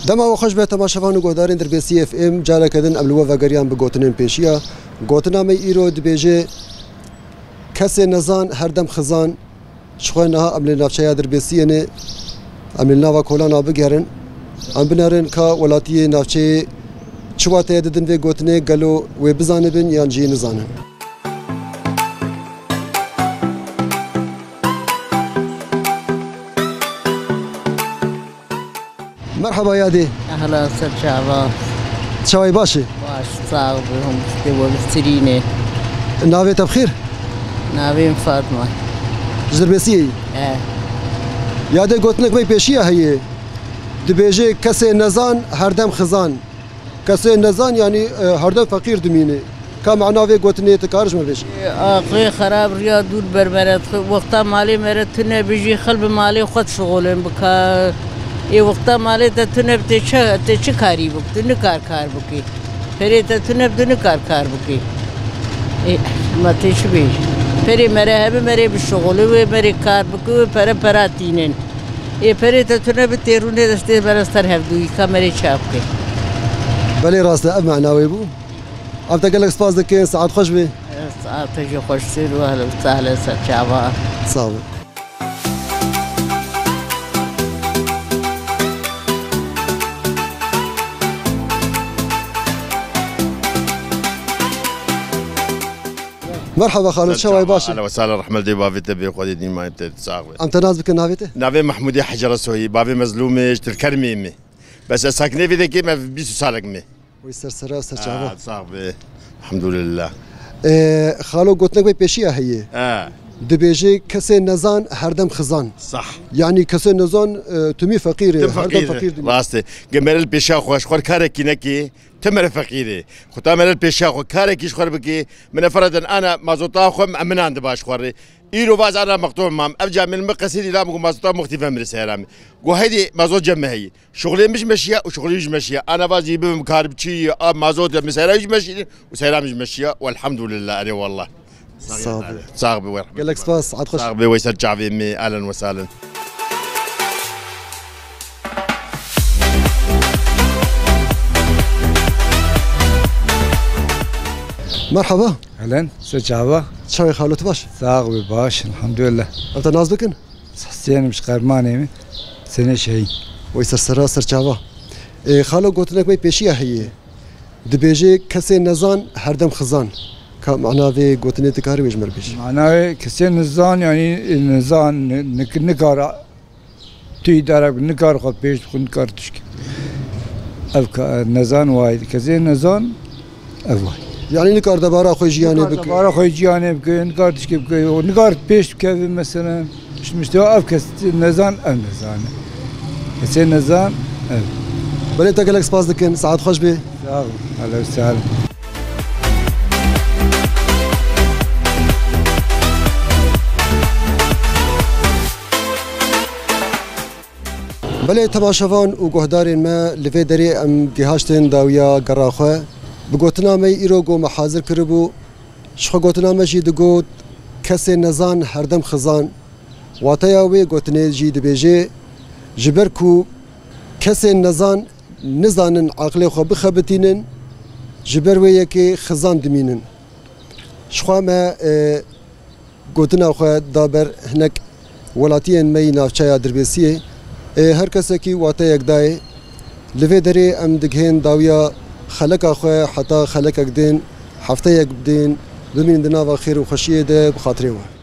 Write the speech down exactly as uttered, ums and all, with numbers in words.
Dema we xweş be temaşevan û guhdarên Dirbêsî F M, careke din em li we vegeriyan bi gotinên pêşiya. Gotina me îro dibêje, kesê nezan her dem xizan. Ji xwe niha em li navçeya Dirbêsiyê ne, em li nava kolana bigerin. Em binerin ka welatiyê navçeyê çi wateye didin vê gotinê, gelo wê bizanibin yan jî nizanin. Merhaba yadê. Ehla ser çava. Çaway baş e? Baş, sağ ol, hom te we bihtirîne. Navê te bi xêr? Navê min Fatma. Ji Dirbêsiyê yî? E. Yadê gotinek me pêşiya heye. Dibêje kesê nezan her dem xizan. Kesê nezan, yanî, e, herdem feqîr dimîne. Ka mana vê gotinê tu kar ji me bêjî? E, aqilê xerab riya dûr ber me re dixwe. Wexta malê me re tune bijî, xil bi malê xwe dişixulin bika. Ê wexta malê te tune bi tê çi, tê çi karî bik? Tu nikar kar bikî. Perê te tune bi tu nikar kar bikî. Ê, ma tê çi bêjî? Perê me re hebe, me rê bişixulî wê, me rê kar bikî wê, pere pera tînin. Ê perê te tune bi tê rûnê destê me re ser hevdûyî ka me rê çap ke. Belê rast e, ev mana wê bû. Em te gelek spas dikin, saet xweş bê. Saet te jî xweştir û ehlen sehlen ser çava. Sağ ol. Merhaba xalo, çaway baş e? Ehlen we sehlen, rehmet dê bavê te bê, Xwedê dîmayê te sax be. Em te nas bikin, navê te? Navê Mehmûdê Hecer Soyî, bavê Mezlûmê, ji Tirkermê me. Bes ez sakinê vê dekê me bîst salek me. Wî ser sera, ser çava. Ha, sax be. Elhamdulillah. Ee, xalo gotinek wê pêşiya heye. Ha. Dibêje kesê nezan herdem xizan. Sah. Yanî kesê nezan, e, timî feqîr e, herdem feqîr e. Rast e. Ge mere li pêşiya xwe, ji xwe karekî nekî. Ti mere feqîrê. Xwe ta mere pêşiya xwe karekî ji xwe bikî. Min efereden ana mazota xwe em minan diba ji xwe rê. Îro vaz ana mextûr mam. Ev camên min qesî dî lam ku mazota muxtî ve min seyra min. Go heydi mazot cem me heyî. Şuxulê min ji meşiya û şuxulê wî ji meşiya. Ana vaz yî bibim karibçî, a mazot ya min seyra wî ji meşî û seyra min ji meşiya. Welhamdulillah, erê wallah. Sağ ol. Sağ be, we. Gelek spas, saet xweş. Sağ be, we ser çavê me, alen we salen. Merhaba. Elen, ser çava. Çawê xalo, tu baş? Sağ be, baş, elhamdülillah. Em te nas bikin? Husên im, ji Qermanê me. Senê Şehîn. Wey ser sera, ser çava. Ê, xalo, gotinek me pêşiya heye. Dibêje kesê nezan herdem xizan. Ka mana vê gotinê dikarî wê ji me re bêjî? Mana wê kesê nizan, yanî nizan, ni-, nik-, nikar tu îdare bike, nikar xwe pêş bixwe, nikar tişkî. Ev ka-, nezan wayî, kesê nezan ev wayî. Yanî nikar debara xwe jiyanê bike. Nikar debara xwe jiyanê bike, nikar tişkî bike, û nikar pêş bikeve mesela. Ji miştiya ev kes nezan, ev nezan. Kesê nezan, ev. Belê te gelek spas dikin. Saet xweş bê. Sağ ol. Ehlen we sehlen. Belê temaşevan û guhdarên me, li vê derê em gihaştin dawiya gera xwe. Bi gotina me îro ku me hazir kiribû, ji xwe gotina me jî digot, kesê nezan herdem xizan. Wateya wê gotinê jî dibêje, ji ber ku kesên nezan nizanin aqilê xwe bixebitînin, ji ber wê yekê xizan dimînin. Ji xwe me, e, gotina xwe da ber hinek welatiyên me yî navçeya Dirbêsiyê. E, her kesekî wateyek dayê. Li vê derê em digihên dawiya xeleka xwe, heta xelekek din, hefteyek din, bimînin di nava xêr û xweşiyê de bi xatirê we.